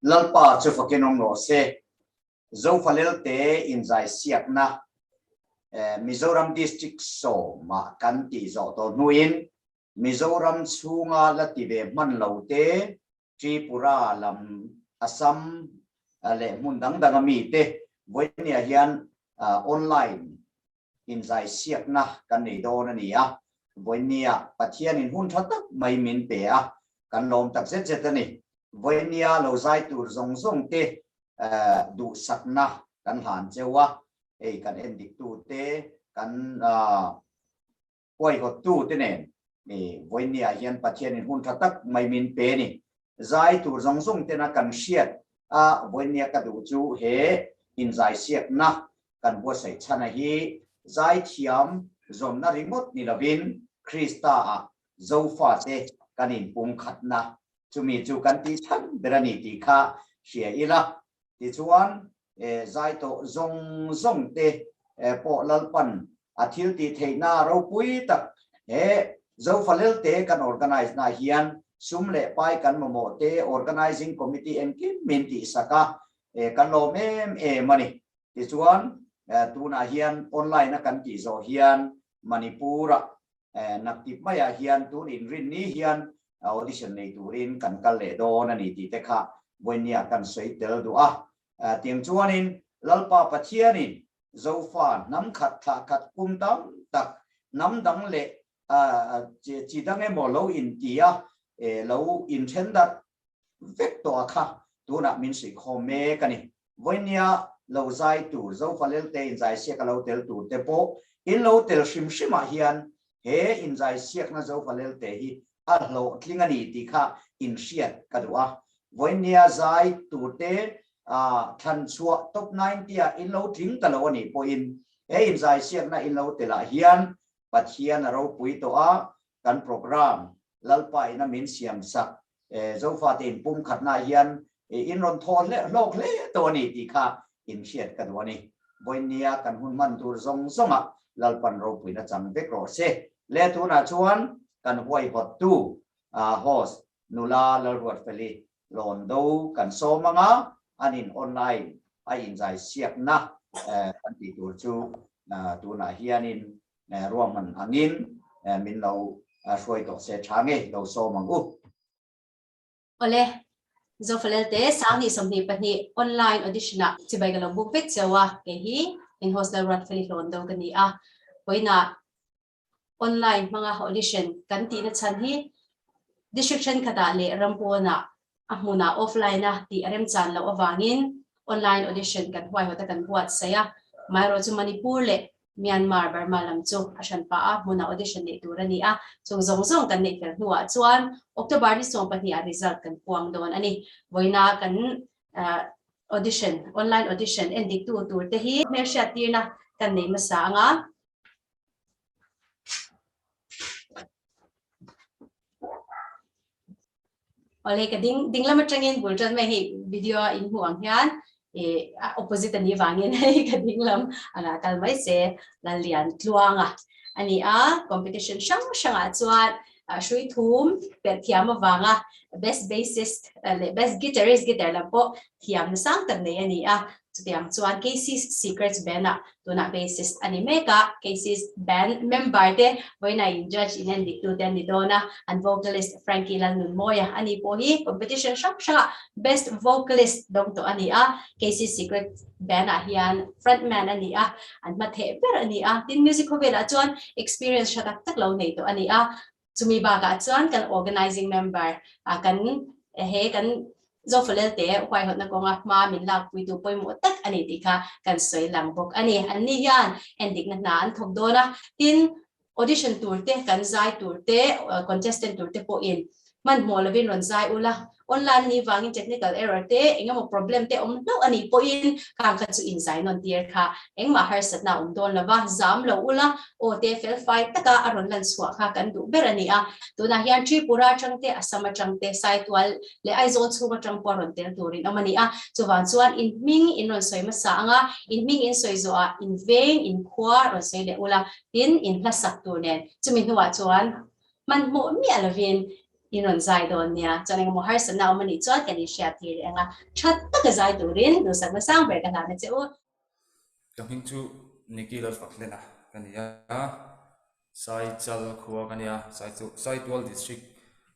Lalpa chu fakin awm rawh se. Zofalelte inzaisiakna Mizoram District sawmah kan tih zawh tawh hnuin Mizoram chhunga la ti ve hman lo te, Tripura lam, Assam leh hmun dang danga mite vawinia hian online inzaisiakna kan nei dawn a ni a, vawinia Pathianin hun tha tak mai min pe a, kan lawm tak zet zet a ni. Vawinia lo zai tur zawng zawng te duhsakna kan hlan cheu a, hei kan endiktute kan Huaihawttu te nen vawinia hian Pathianin hun tha tak mai min pe ni. Zai tur zawng zawng tena kan hriat a vawinia ka duh chu he inzaisiakna kan buatsaih chhana hi zaithiam zawnna ringawt ni lovin Krista ah Zofate kan inpumkhatna chumi chu kan tih chhan ber a ni tih kha hria ila. Tichuan zai tawh zawng zawng te pawh Lalpan a thil tih theihna ropui tak he Zofalelte kan organize na hian sum leh pai kan mamawh te organizing committee engkim min tihsak a, kan lawm em em a ni. Tichuan tunah hian online a kan tih zawh hian Manipur-ah Naktip maiah hian tun inrin ni hian audition nei turin kan kal leh dawn a ni tih te kha vawinia kan sawi tel duh a. Tiang chuanin Lalpa Pathianin Zofa hnam khat thlah khat kum tam tak hnam dang leh chi dang emaw lo inti a, lo inthen darh vek tawh a kha tunah min suihkhawm mek a ni. Vawinia lo zai tur, Zofa Lelte inzaisiak a lo tel tur te pawh in lo tel hrim hrimah hian he inzaisiakna Zofa Lelte hi a hlawhtling a ni tih kha inhriat ka duh a. Vawinia zai tur te thlan chhuah top 90 ah in lo tling ta lo a nih pawhin he inzaisiakna in lo telah hian Pathian a ropui tawh a, kan programme Lalpa ina min siam sak Zofate in pumkhatna hian in rawn thaw hlawk hle tawh a ni tih kha in hriat ka duh a ni. Vawinia kan hun hman tur zawng zawngah Lalpan ropuina chang vek rawh se. Le tunah chuan kan huaihawttu host nula Lalruatfeli Lawndo kan sawm anga an in online a inzai siakna kan tih tur chu tunah hianin Ruahman angin min lo hruai tawh se tha nge lo sawm ang u. Awle, Zofalelte Sanghnih 22 online audition ah chibai ka lo buk vek cheu a, kei hi in host Lalruatfeli Hlawn do ka ni a, vawiinah online hmanga audition kan tihna chhan hi district thenkhatah leh ram pawnah a hmunah offline a tih a remchan loh avangin online audition kan huaihawt a kan buatsaih a, amaherawhchu chu Manipur leh Myanmar, Burma lam chu a hran pah a, hmunah audition neih tur a ni a, chung zawng zawng kan neih fel hnuah chuan October ni 12 ah result kan puang dawn a ni. Vawiina kan audition, online audition en dik tu tur te hi hmelhriat tirna kan nei hmasa ang a. Awle ka ding ding lam atangin bul tan mai hei video a in hmuh ang hian e opposite ani wangin hei ka ding lam anga kal mai se Lallian Tluanga ani a competition hrang hrangah chuan hrui thum perh thiam avanga best bassist leh best guitarist guitar lam pawh thiam na sang tak nei ani a Chutiang chuan Casey's Secrets Band-ah tunah bassist a ni mek a, Casey's Band member te vawiinah in judge in en dik tute an ni dawn a, an vocalist Frankie Lalnunmawia a ni pawh hi competition hrang hrangah best vocalist dawng tawh a ni a, Casey's Secrets Band-ah hian frontman a ni a, an hmatheh ber a ni a, tin music khawvelah chuan experience tha tak tak lo nei tawh a ni a, Chumi bakah chuan kan organizing member kan he kan Zofalelte huaihawtna kawnga hma min lakpuitu pawimawh tak a ni tih kha kan sawi lang bawk a ni. Anni hian endikna hna an thawk dawn a, tin audition tur te, kan zai tur te, contestant tur te pawhin hmanhmawh lovin rawn zai ula, Online ni vangin technical error te engemaw problem te awm hlauh a nih pawhin khang kha chu inzai nawn tir kha engmah harsatna a awm dawn lova, zam lo ula aw te fel fai taka a rawn lan chhuah kha kan duh ber a ni a. Tunah hian Tripura atang te, Assam atang te, Saitual leh Aizawl chhung atang pawh a rawn tel turin awm a ni a. Chuvang chuan in hming in rawn sawi hmasa ang a, in hming in sawi zawhah in veng, in khua rawn sawi leh ula, tin in hla sak tur nen chumi hnuah chuan hmanhmawh miah lovin. In rawn zai dawn nia. Chuan engemaw harsatna awm a nih chuan kan inhriat tir leh ang a, tha taka zai turin duhsakna sang ber ka hlan a che u. Ka hming chu Nicky Lalfakhlena ka ni a, Saichal khua ka nia, Saitual District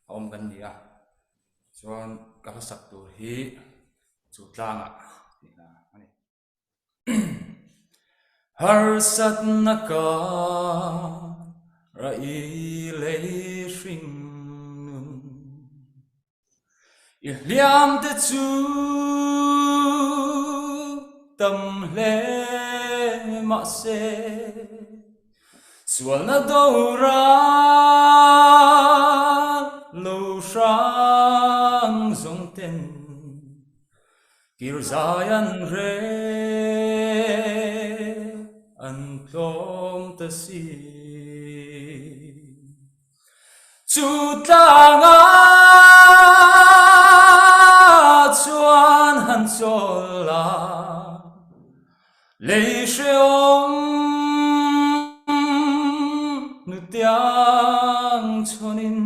a awm kan ni a, chuan ka hlasak tur hi chu tlangah tih hna a ni. Harsatna kar a i lei hring nun I hliam te chu tam hle mahse Sualna dora lo hrang zawng ten Kirzai an re an tlawm ta si. Chu tlangah chuan han chawl la, lei hrehawm hnutiang chhawnin.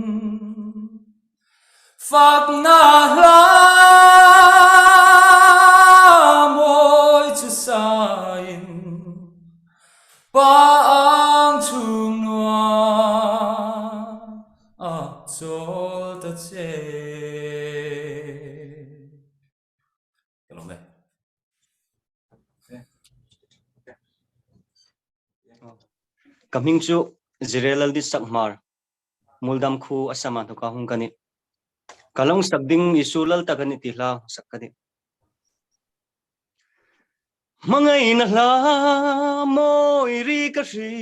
Fakna hla mawi chu sain pa ang chhung nuam a chawl ta che. Ka lawm e. Ka hming chu Zirel Laldisakhmar Muldam khu a sama hnuka hung ka ni. Ka long sak ding Isu lal tak ani ti hla sak ka ni. Hmangaihna hla mawi ri ka hri,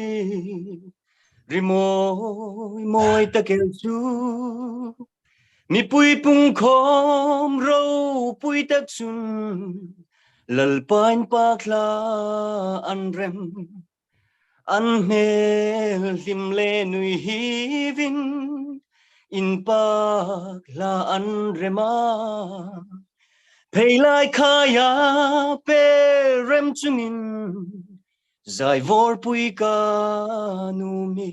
ri mawi mawi takel chu. Mipui pungkhawm ropui tak chun Lalpain pa thla an rem. An hmel hlim le nui hivin in pak hla an rem a. Pheilai khaia pe rem chungin zai vawrpui ka nu mi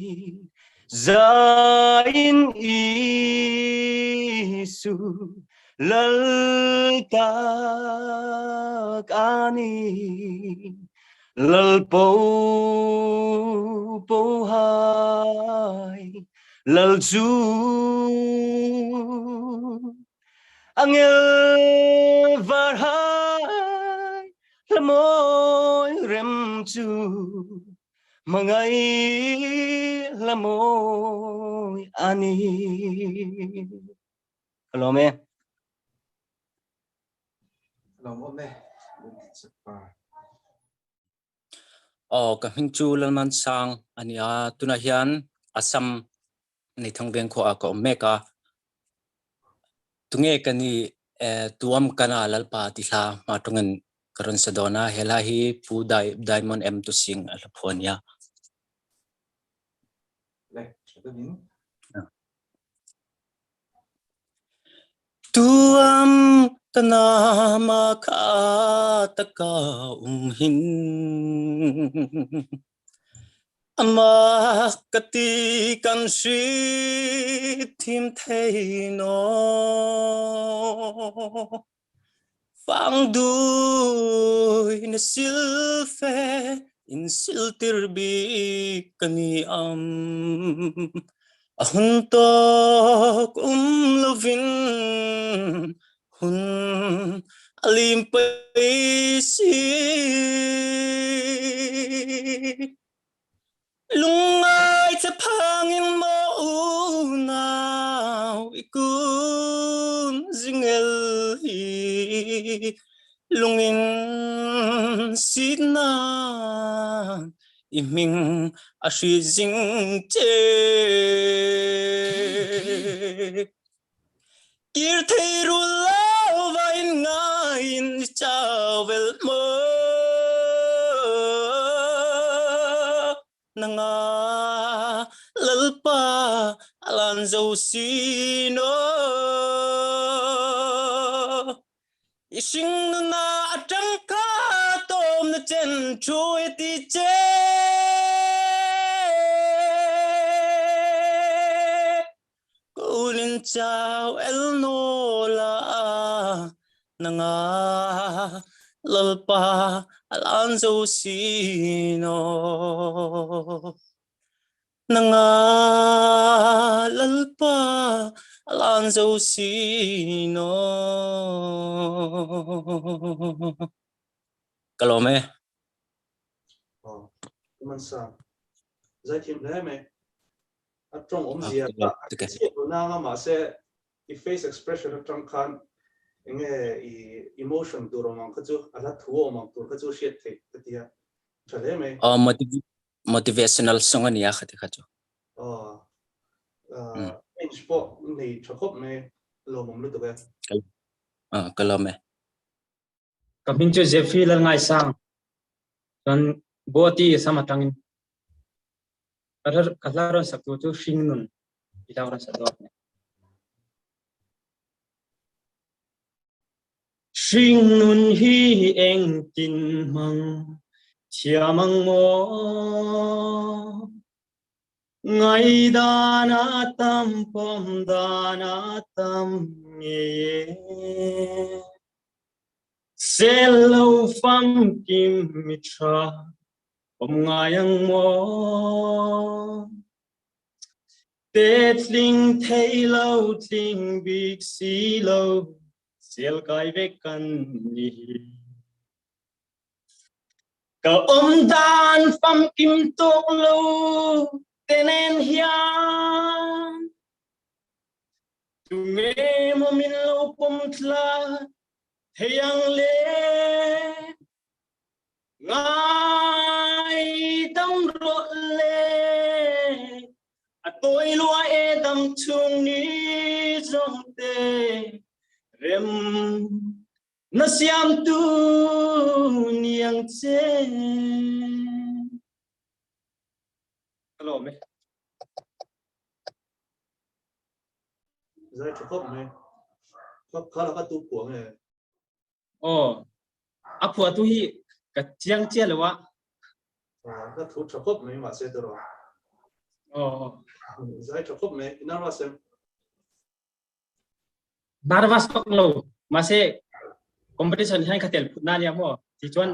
zain Isu lal tak ani. Lal po po hai lal chu angel var hai la moi rem chu mangai la moi ani. Kalome. Lawmawm e. Aw ka hming chu Lalman Sang a ni a, tunah hian Assam Neithang Veng khuaah ka awm mek a. Tunge ka ni tuam kana Lalpa ti hla hma tawngin ka rawn sa dawn a, he hla hi Pu Diamond M Tusing a hla phuah a nia. Le, tha deuhin. Tuam ka nama kha taka um hin Amah ka ti kan si thim thei no Fang dui na silfe in siltir bik ka ni am A hun tawk um lovin hun a lim pei si. Lungngai che phangin maw unau i kun zingel hi lungin sitna i hming a hri zing che. Kir thei rul lo vain ngaiin i chau vel maw nanga Lalpa a lan zo si no i hring nuna atang ka tawm na chen thu i ti che Kulin Chau el no la nanga lalpa alan zo sino nanga lalpa alan zo sino ka lawm e. Aw, man sa. Zaithiam hle mai. A tawng awmzia kha a hre chiah lo nang a mahse i face expression atang khan enge i emotion tur awm ang kha chu a hla thu awm ang tur kha chu hriat theih ka ti a tha hle mai. Aw motivational song a nia khati kha chu. Aw range pawh nei tha khawp mai lawmawm lutuk e. Ka lawm e. Ka hming chu Jeffrey Lalngaisang chuan Guwahati Assam atangin Ka hla rawn sak tu chu hring nun i hla rawn sak dawn a ni. Hring nun hi engtin hmang thiam ang maw? Ngaihdan a tam pawm dan a tam ngei e. Sel lo famkim mi tha Awm ngai ang maw? Te tling thei lo, tling bik si lo, sel kai vek kan ni hi. Ka awm dan famkim tawk lo te nen hian tunge maw min lo pawm tla thei ang le? Ngai dam rawh le, a tawi lua e dam chung ni zong te rem na siam tu niang che. Hello me. Zai tha khawp mai. Kha la ka tu phuang e. Aw, a phuahtu hi ka chiang chiah lo a. Ka thu tha khawp mai mahse tiraw. Aw. Zai tha khawp mai, i nervous em? Nervous bak lo, mahse competition hian ka tel phut na nia maw. Ti chuan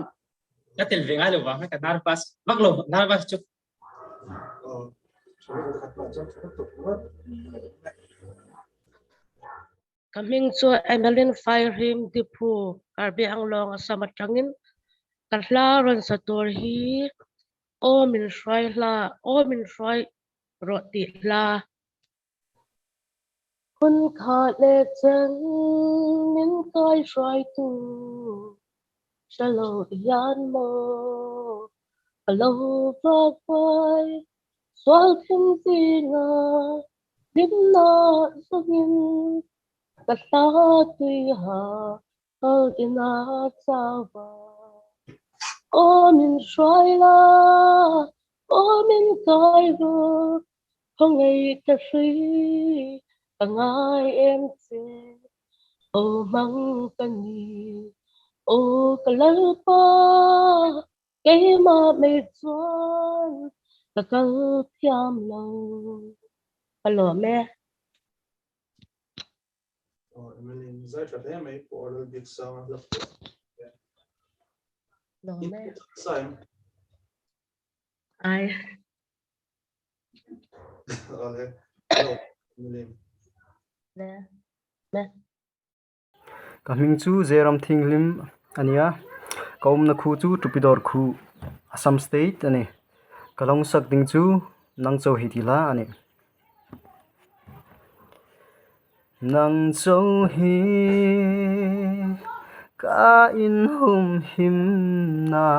ka tel ve ngai lo vang ka nervous bak lo, nervous chu. Aw, tha tuk. Ka hming chu Emeline Fairhim Diphu Karbi Anglong Assam atangin ka hla rawn sa tur hi Aw min hruai hla Aw min hruai rawh tih hla. Hun kha leh chen min kai hruaitu hre lo hian maw ka lo vak vai sual thim zinga Hlimna zawngin ka hla tui ha kal ina chau va. Aw min hruai la, aw min kai ru, khawngaih ka hrui ka ngai em che. Aw hmang ka ni, aw ka Lalpa, Keimah mai chuan ka kal thiam lo. Ka lawm e. Aw Emily zai tha hle mai pawh lal bik sang a hla phuah. Lawm e. Sai. Ai. Ole. Hello Emily. Le. Le. Ka hming chu Zeram Thinghlim a ni a, ka awmna khu chu Tupidawr khu Assam state a ni. Ka lo sak ding chu Nang Cho Hi tih hla a ni. Nang Cho Hi ka inhumhim na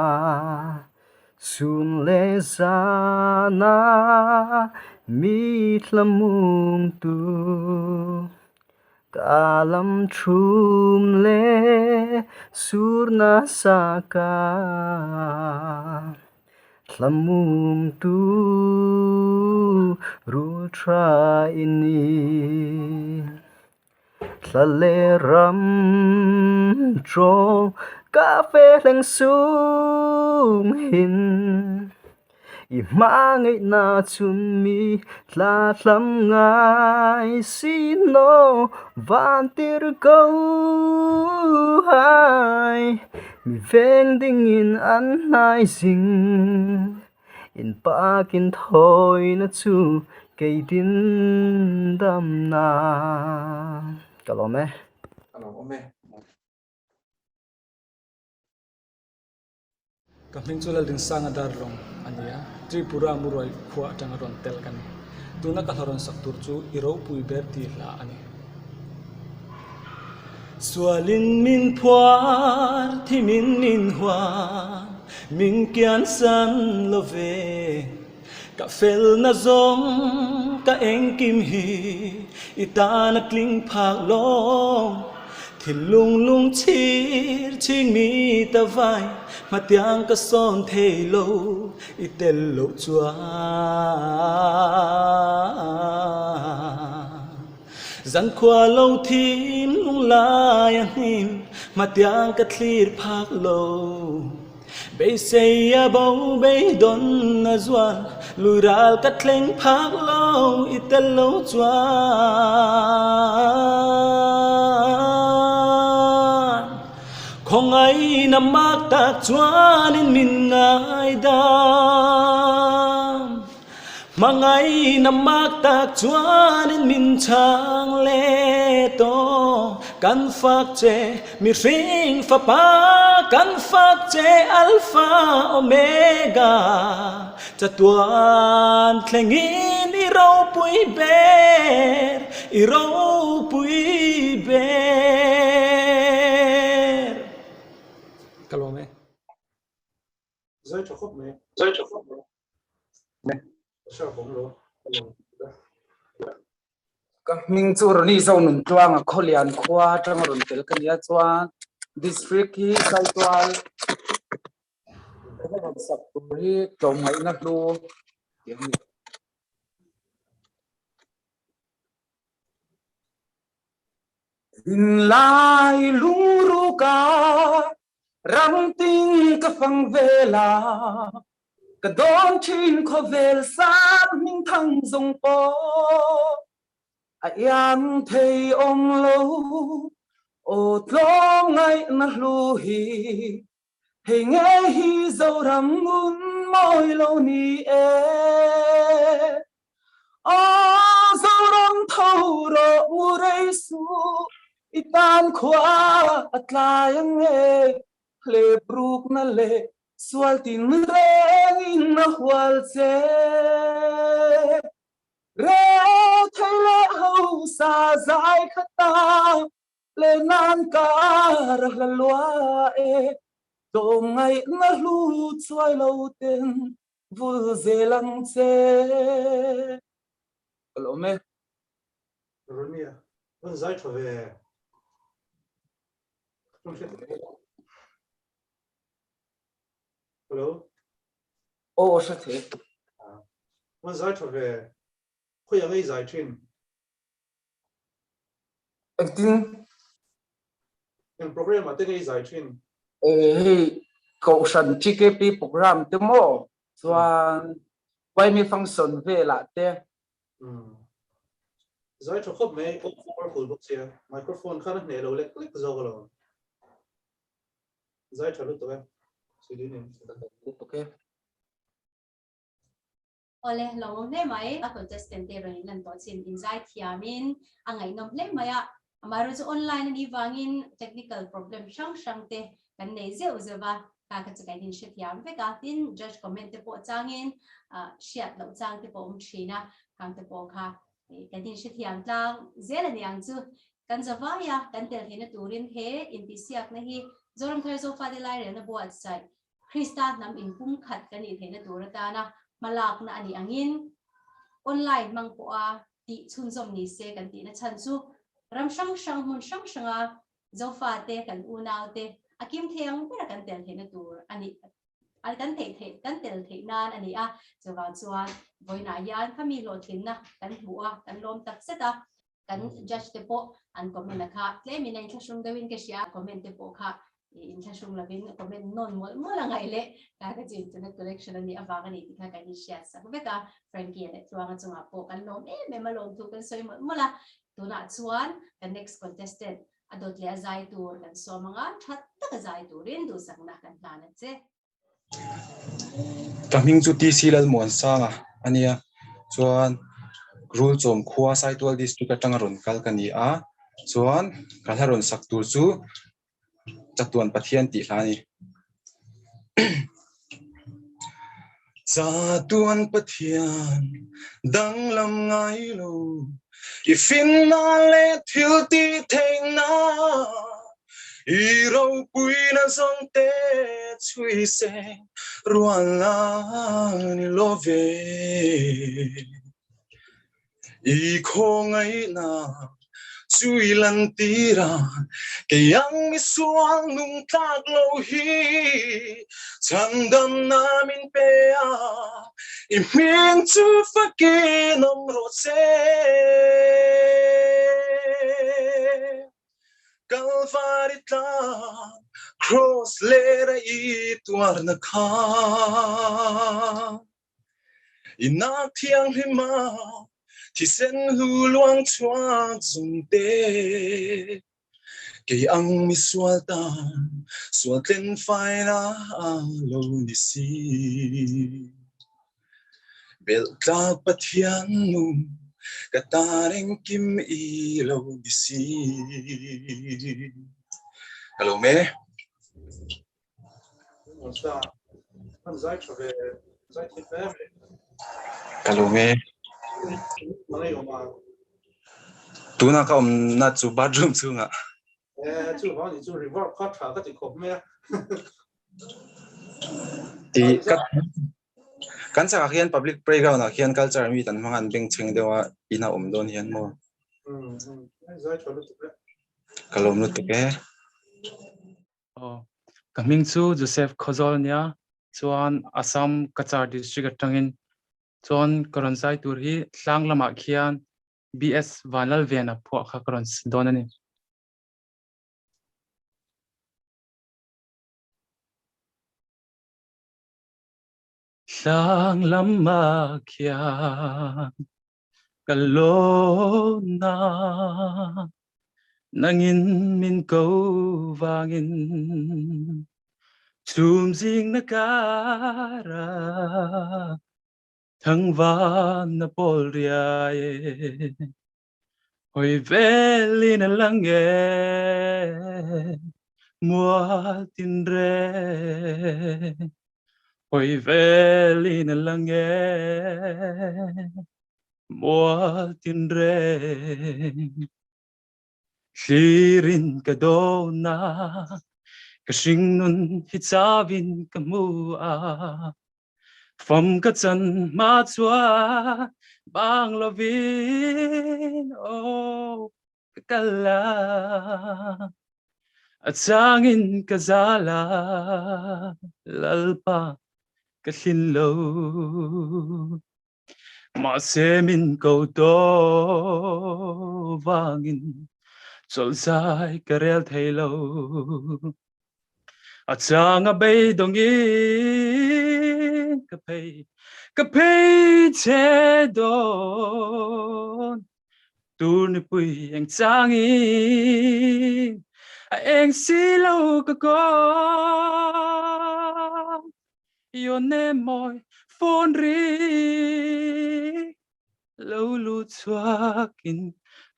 Sun leh zana mi thlamungtu. Ka lam thum le sur nasa ka Thlamumtu rul tha i ni. Thla le ram tawng ka fe hleng sung hin. I hmangaihna chhun mi tla hlam ngai si naw van tir ko hai Mi veng dingin an hnai zing In pakin thawina chu kei din damna Ka lawm e. Ka lawm e. Ka hming chu Laldinsanga Darlawng a ni a, Tripura Muruai khua atanga rawn tel ka ni. Tuna ka hla rawn sak tur chu I ropui ber tih hla a ni. Sualin min phuar, thimin min huan, min kian san lo ve. Ka felna zawng ka engkim hi i tan a tling phak lawng. Thinlung lung chhir chhing mi ta vai hmatiang ka sawn thei lo i tel loh chuan. Zankhua lo thim lung lai a hnim hmatiang ka thlir phak lo. Beisei a bo beidawn a zual, lui ral ka thleng phak lo i tel lo chuan. Khawngaihna mak tak chuanin min ngaidam. Hmangaihna mak tak chuanin min chhang leh tawh. Kan fak che mihring fapa, kan fak che Alpha Omega. Chatuan thlengin i ropui ber, i ropui ber. Ka lawm e. Zai tha khawp mai. Zai tha khawp mai. Ka hming chu Ronnie Zonun Tluanga Khawlian khua atanga rawn tel ka nia chuan district hi Saitual ka rawn sak tur hi tlawmngaihna hlu tih a ni. Thinlai lungruka ram ting ka fang vela ka dawn thin khawvel sap hming thang zawng pawh a iang thei awm lo aw tlawmngaihna hlu hi hei nge hi Zoram ngun mawi lo ni e Aw Zoram tho rawh mu rei suh i tan khua a tlai ang e hlep rukna leh sual tin rengin a hual che. Re thei leh hausa zai khat a le nan kar a hla lua e tlawmngaihna hlu chuai lo ten vul zel ang che. Ka lawm e. Ronia, rawn zai tha ve. Hello. Aw, hre thei. Rawn zai tha ve. Khawi ang ei zai thin. Engtin? Eng program ah te ngei zai thin? Hei Kohhran TKP program te maw chuan Kwai function velah te. Zai tha khawp mai, aw powerful bawk sia, microphone khan a hneh lo lek lek zawk alawm. Zai tha lutuk e, Sweden in. Lutuk e. Awle, lawmawm hle mai. A contestant te rawn inlan tawh chin inzai thiamin a ngaihnawm hle mai a. Amaherawhchu online a nih vangin technical problem hrang hrang te kan nei zeuh zeuh va, kha kha chu kan inhrethiam vek a. Tin, judge comment te pawh changin hriat loh chang te pawh a awm thin a, khang te pawh kha kan inhrethiam tlang zel a ni ang chu. Kan zavai a, kan tel theihna turin he intihsiakna hi Zoram Thar Zofate Lairelna buatsaih Krista hnam inpumkhat kan nih theihna tur atana hmalakna a nih angin online hmang pawha tih chhunzawm ni se kan tihna chhan chu ram hrang hrang hmun hrang hranga Zofate kan unaute a kim thei ang bera kan tel theihna tur a nih kan theih theih kan tel theih nan a ni a. Chuvang chuan vawiinah hian khami hlawhtlinna kan hmuh a, kan lawm tak zet a. Kan judge te pawh an comment a kha tlemin a inthlahrung deuhin ka hria, comment te pawh kha. inthlahrung lovin comment nawn mawlh mawlh a ngaih leh ka ka chu internet connection a nih avang a ni tih kha kan inhriat sak vek a, Frankie leh Tluanga chungah pawh kan lawm em em a lawmthu kan sawi mawlh mawlh a, tunah chuan kan next contestant a dawt leh a zai tur kan sawm anga tha taka zai turin duhsakna kan hlan a che. Ka hming chu TC Lalmuansanga a nia, chuan Rulchawm khua Saitual District atanga rawn kal ka ni a, chuan ka hla rawn sak tur chu Chatuan Pathian tih hla a ni. Chatuan Pathian danglam ngai lo, i finna leh thil tih theihna, i ropuina zawng te chhui se rual a ni lo ve. I khawngaihna chu i lantir a, kei ang misual nung tlak lo hi chhandamna min pe a, i hming chu fakin awm rawh se. Kalvari tlang cross lera i tuarna kha. I nak thianghlim a thisen hlu luang chhuak zung te, kei ang misual tan sual tlen faina a lo ni si. Belh tlak Pathian nu ka tan engkim i lo ni si. Ka lo me. Ka lawm e. Tuna ka awmna chu bathroom chhungah. Ti ka kan chakah khian public playground ah khian culture mi tan hmang an bengchheng deuh a in a awm dawn hian maw. Ka lawm lutuk e. Aw, ka hming chu Joseph Khawzawl ania, chuan Assam Cachar district atangin chuan ka rawn zai tur hi tlang lamah khian BS Vanlalvena phuah kha ka rawn dawn a ni. Tlang lamah khian ka lawn a, nangin min ko vangin chum zing na kara thangvan na pawl riai hoi velin a lang e mual tin re hoi velin a lang e mual tin re thlirin ka dawna ka hringnun hi chawin ka hmu a Fam ka chan hma chuan bang lovin aw ka kal a, a changin ka zal a, Lalpa ka thlin lo. Mahse min ko tawh vangin chawlhzai ka rel thei lo. A chang a beidawngin ka phei ka phei che dawn tur nipui eng changin a eng si lo ka kawn Your name mawi phone ri lo lu chhuakin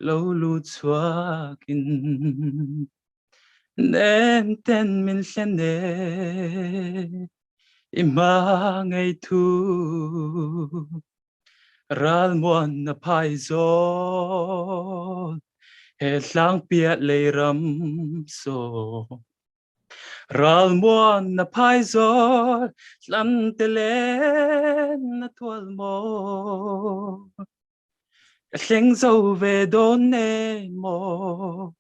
lo lu chhuakin Nem ten min hlen e i hma ngei thu ralmuan na phai zawl he hlang piah lei ram saw ralmuan na phai zawl hlam te len na thual maw Ka thleng zo ve dawn e maw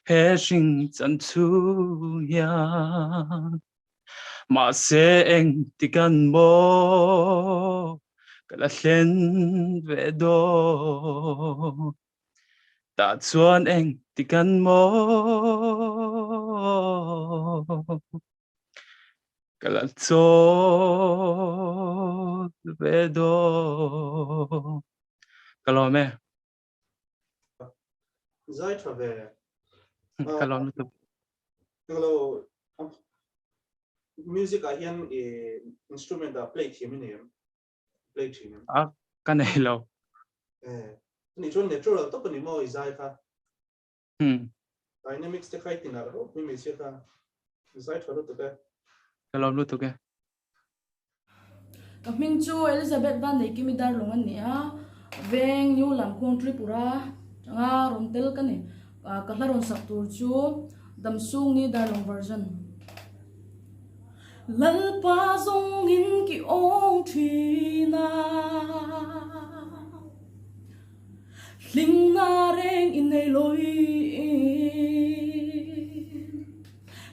he hring chan chhung hian Mahse engtikan maw ka la thlen ve dawn Tah chuan engtikan maw. Ka la chawl ve dawn. Ka lawm e. Zai tha ve. Ka lawm lutuk. Ka lo music ah hian i instrument ah play thiam i nei em? Play thin em? A ka nei lo. Eh, ni chuan natural top ani maw i zai kha. Hmm. Dynamics te khai tinah ro mi mai sia kha. Zai tha lutuk e. Ka lawm lutuk e. Ka hming chu Elizabeth Vanneikimi Darlung a ni a, Veng New Lamkung Tripura tanga rawn tel ka ni. Ka hla rawn sak tur chu Damsung Ni Darlung version. Lalpa zawngin ki awng thin a. Hlimna reng i nei loin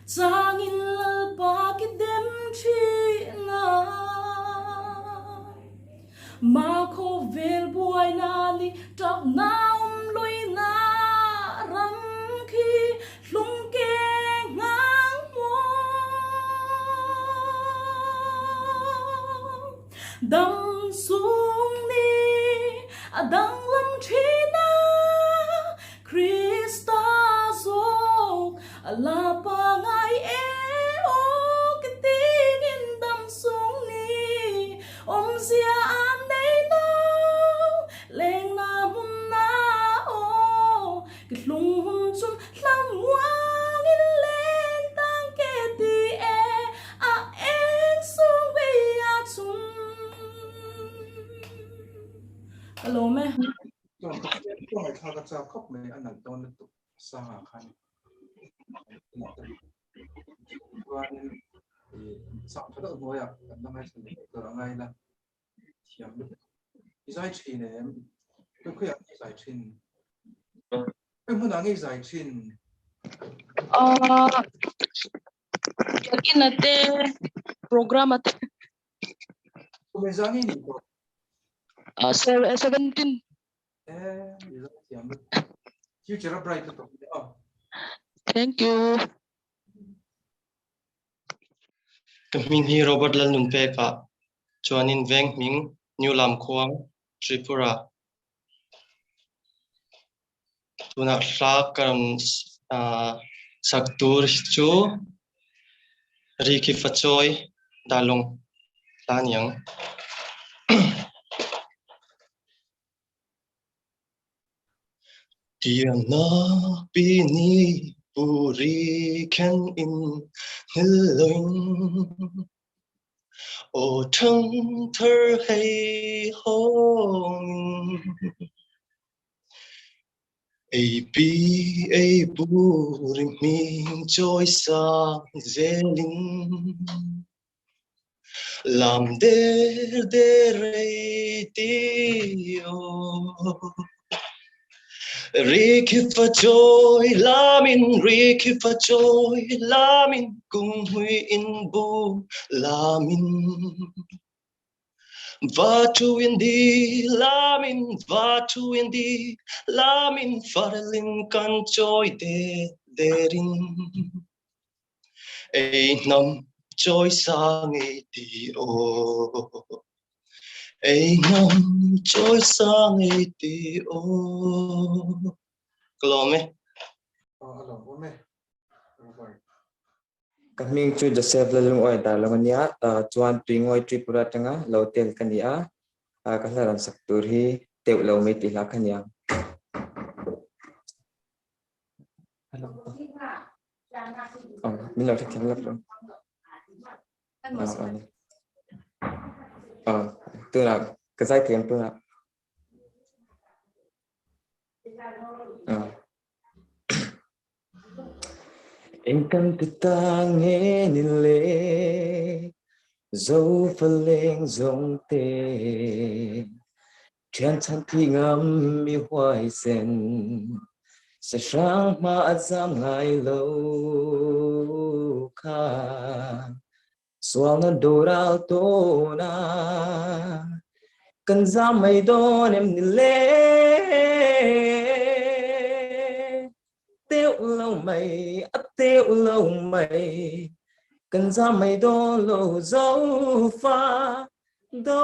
changin Lalpa ki dem thin a. Ma khawvel buaina ni tapna awm luina ram khi hlung ke ngang maw. Dam sung ni a danglam thin a, Krista zawk a la pangai e aw ka tingin dam sung ni awmzia a nei lo, lengna hmun na aw ka hlung hun chun Thlamuangin len tang ke ti e a eng sung vei a chum. Ka lawm e. Chuan ka ka ngaihthlak a chak khawp mai a nalh dawn lutuk sangah khan chuanin sak tha deuh hnuaiah kan la ngaithla leh tur a ngai la thiam lutuk i zai thin em khawiah nge i zai thin Hei hmunah nge i zai thin? Aaa Biakina te program a te. Kum engzah nge nih tawh? Ah 17. Eh, i zai thiam lutuk. Future a bright lutuk nia aw. Thank you. Ka hming hi Robert Lalnunpeka chuanin veng hming New Lamkhuang, Tripura. Tunah hla ka rawn sak tur hi chu Rikhi Fachawi Darlawng hla a ni ang. Tiangna pini puri khen in hniloin Aw thang thar hei hawngin Ei pi ei bur i hming chawi sang zelin Lam der der ei ti aw Rikhi fa chawi lamin rikhi fa chawi lamin kung hui in bu lamin Va thu in di lamin va thu in di lamin farlin kan chawi de derin Ei hnam chawi sang ei ti aw Ei hnam chawi sang ei ti aw Ka lawm e. Aw a lawm e. Robert. Ka hming chu Joseph Lalungawi Darlong a nia, chuan Tuingawi Tripura atanga lo tel ka ni a, ka hla rawn sak tur hi teuh lo mai tih hla kha nia. Min lo hrethiam lawk lo. Tunah ka zai thiam tunah. Engkan ti ta nge ni le Zofa leng zawng te Thian chhan thi ngam mi huaisen Sa hrang hma a zam ngai lo kha Sualna doral tawna kan zam mai dawn em ni le Teuh lo mai, a teuh lo mai. Kan zam mai dawn lo zo fa do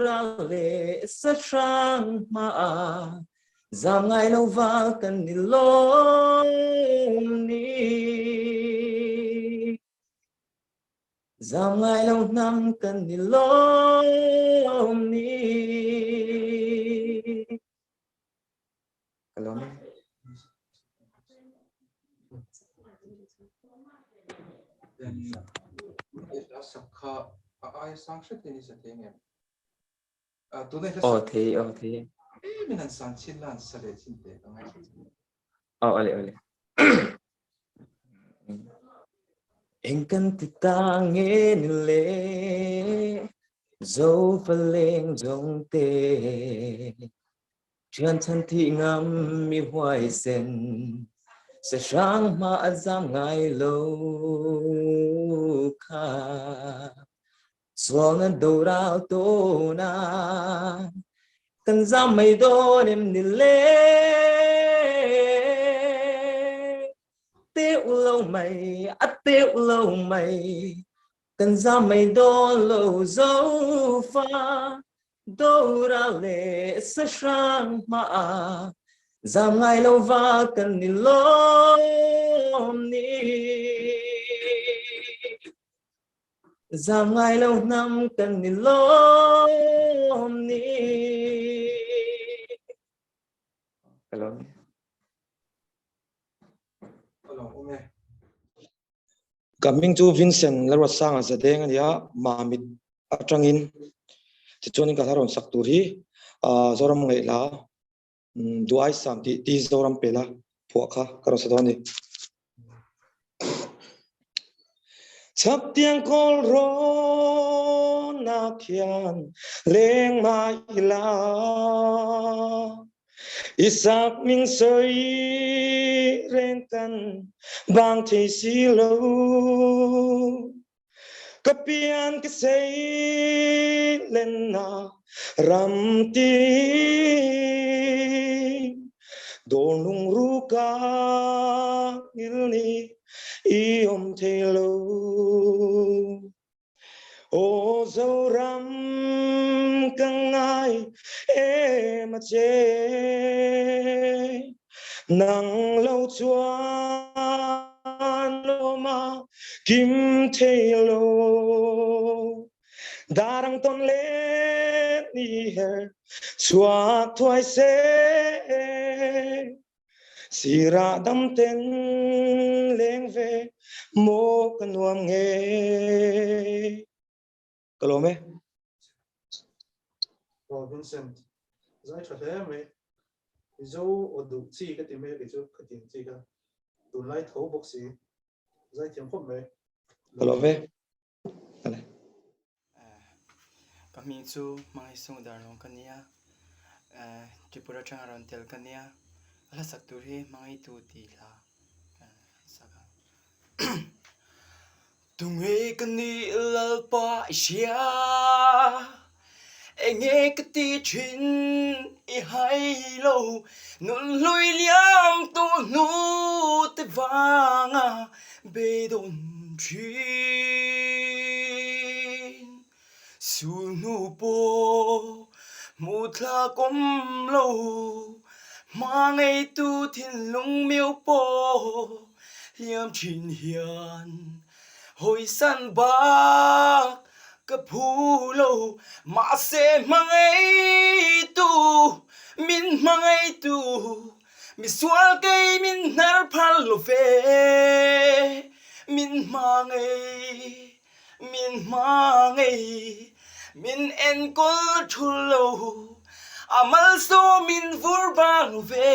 ra leh sa hrang hma zam ngai lo val kan ni lawm ni. Zam ngai lo hnam kan ni lawm ni. Ka lawm e. Aw thei aw thei. Aw ale ale. Eng kan ti ta nge ni le zo paleng jong te Thian chhan thih ngam mi huaisen se hrang hma a zam ngai lo kha sual nan do ral tawn a kan zam mai dawn em ni le teuh lo mai a teuh lo mai kan zam mai dawn lo zo fa do ra leh sa hrang hma zam ngai lo va kan ni lawm ni zam ngai lo hnam kan ni lawm ni. Hello. Ka hming chu Vincent Lalruatsanga Zadeng a ni a, Mamit atangin tichuanin ka hla rawn sak tur hi Zoram ngaihla Duai Sam tih ti Zoram pela phuah kha ka rawn sa dawn a ni. Chhaktiang kawl rawn ah khian leng mai ila. Isak min sawi reng kan bang thei si lo. Ka pian ka sei lenna ram ti dawr lung ru ka ngil ni i awm thei lo. Aw Zoram ka ngai em a che nang lo chuan lawma kim thei lo darang ton le ni her chhuak thuai se Sirah dam ten leng ve maw ka nuam nge. Ka lawm e. Aw Vincent, zai tha hle mai. Mizo aw duh chi ka ti mai a kei chu khatiang chi kha tunlai tho bawk si. Zai thiam khawp mai. Ka lawm e. Ka hming chu Hmangaihsung Darlawng ka nia, Tripura atanga rawn tel ka nia, a hla sak tur hi Hmangaihtu tih hla ka sak a. Tunge ka nih Lalpa i hria, enge ka ti thin i hai lo, nun hlui liam tu hnu te vanga beidawn thin. Sul hnu pawh hmuh thlak awm lo, hma ngeitu thinlung miau pawh hliam thin hian hawisan bak ka phu lo. Mahse hmangeitu, min hmangeitu, misual kei min hnar phal lo ve, min hmangei. Min hmangei, min enkawl thul lo, a malsawm min vur bang ve.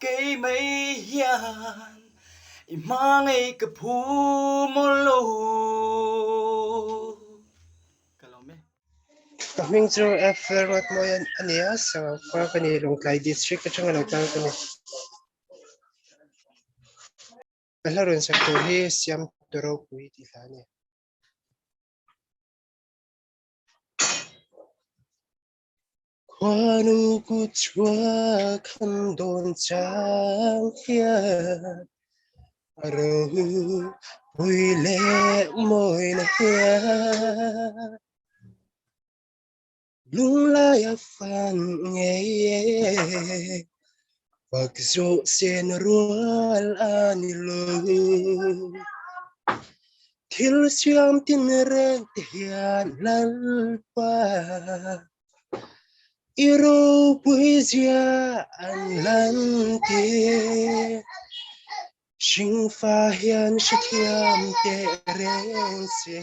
Kei mai hian i hmangei ka phu maw lo. Ka lawm e. Ka hming chu F. Lalruatmawi a ni a, Sangha ka ni, Lawngtlai District atanga lo kal ka ni. Ka hla rawn sak tur hi siam tu ropui tih hla a ni. Khuanu kut chhuak han dawn chang hian. Ro pui leh mawina hian Lunglai a fan ngei e Fak zawh sen rual a ni lo Thil siam tin reng te hian Lalpa I ropui zia an lan tir Hringfa hian hrethiam teh reng se.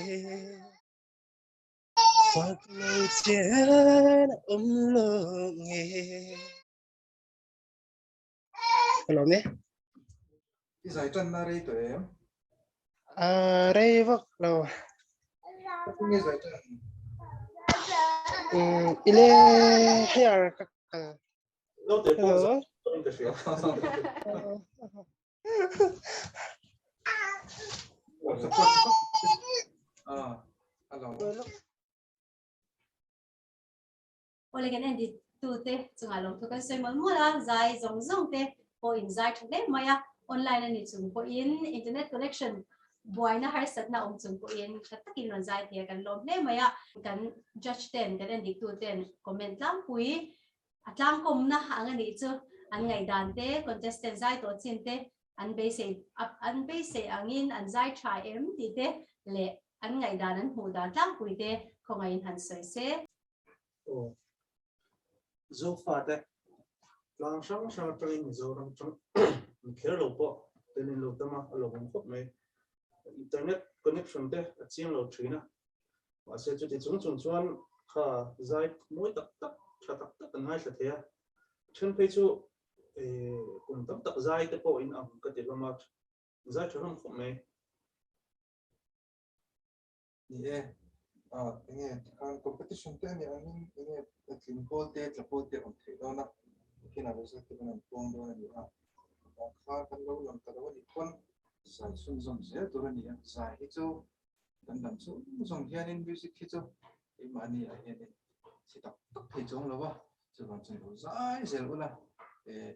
Fak lo chen awm lo nge. Hello me. I zai tan na rei tawh em? A rei vak lo. Nge zai tan? Ile hair ka kal. Naute pawh zai ka hria. Awle kan en tu te chungah lawmthu kan sawi mawlh mawlh a, zai zawng zawng te pawh in zai tha hle mai a, online a ni chung pawhin internet connection buaina harsatna awm chung pawhin tha takin rawn zai thei a kan lawm hle mai a, kan judge ten kan en dik tu ten comment tlangpui A tlangkawmna ang a nih chu an ngaihdan te, contestant zai tawh chin te an beisei an beisei angin an zai tha em tih te leh an ngaihdan an hmuh dan tlangpui te khawngaihin han sawi se. Aw. Zofa te tlang hrang hrang atangin Mizoram tang mi kher lo pawh telin lo tam a, a lo awm khawp mai. Internet connection te a chiang lo thin a, Mahse chuti chung chung chuan kha zai mawi tak tak, tha tak tak an ngaithla thei a. Then phei chu kum tam tak zai te pawh in ang ka ti hlawm a, zai tha hlawm khawp mai. Ni e, enge tikhan competition te a nih angin enge tling pawl te tla pawl te a awm theih dawn a, kinah result te kan han puang dawn a ni a, kha kan lo lang ta lo a nih pawn zai chhunzawm zel tur a ni a, zai hi chu Kan dam chung zawng hianin music hi chu keimahni ah hianin chhe tak tak thei chuang lo a, chuvang chuan lo zai zel ula eh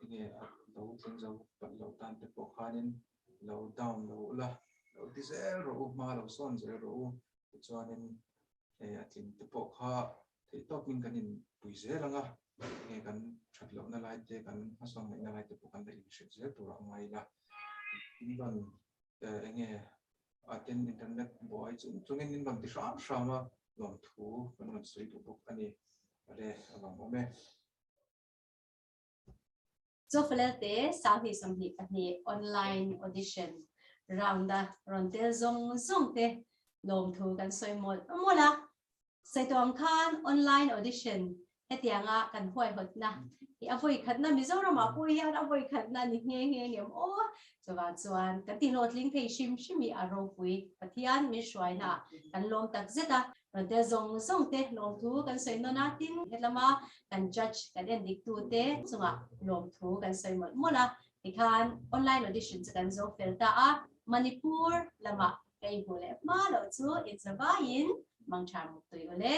enge a lo tling zo palh lo tan te pawh khanin lo down lo ula, lo ti zel rawh u, hma lo sawn zel rawh u, tichuanin eh a tling te pawh kha theih tawkin kan inpui zel ang a, enge kan that lohna lai te kan hmasawn ngaihna lai te pawh kan la inhrilh zel turah a ngai ila, in rawn enge a tin internet buai chung chungin in rawn ti hram hram a lawmthu kan rawn sawi duh bawk a ni ale a vang awm e. Chawfalelte 2022 online audition round a rawn tel zawng zawng te lawmthu kan sawi mawlh mawlh a. Saituang khan online audition hetianga kan huaihawtna hi a vawi khatna Mizoramah pawh hian a vawi khatna a ni nghe nghe ngem aw. Chuvang chuan kan tihlawhtling thei hrim hrim hi a ropui Pathian min hruaina ah kan lawm tak zet a. Rawn tel zawng zawng te lawmthu kan sawi nawn a, tin hetlama kan judge kan en dik tu te chungah lawmthu kan sawi mawlh mawlh a. Tikhan online audition chu kan zo fel ta a, Manipur lamah Ka inhmuh leh hma loh chu inzavaiin mangtha mut tui ule.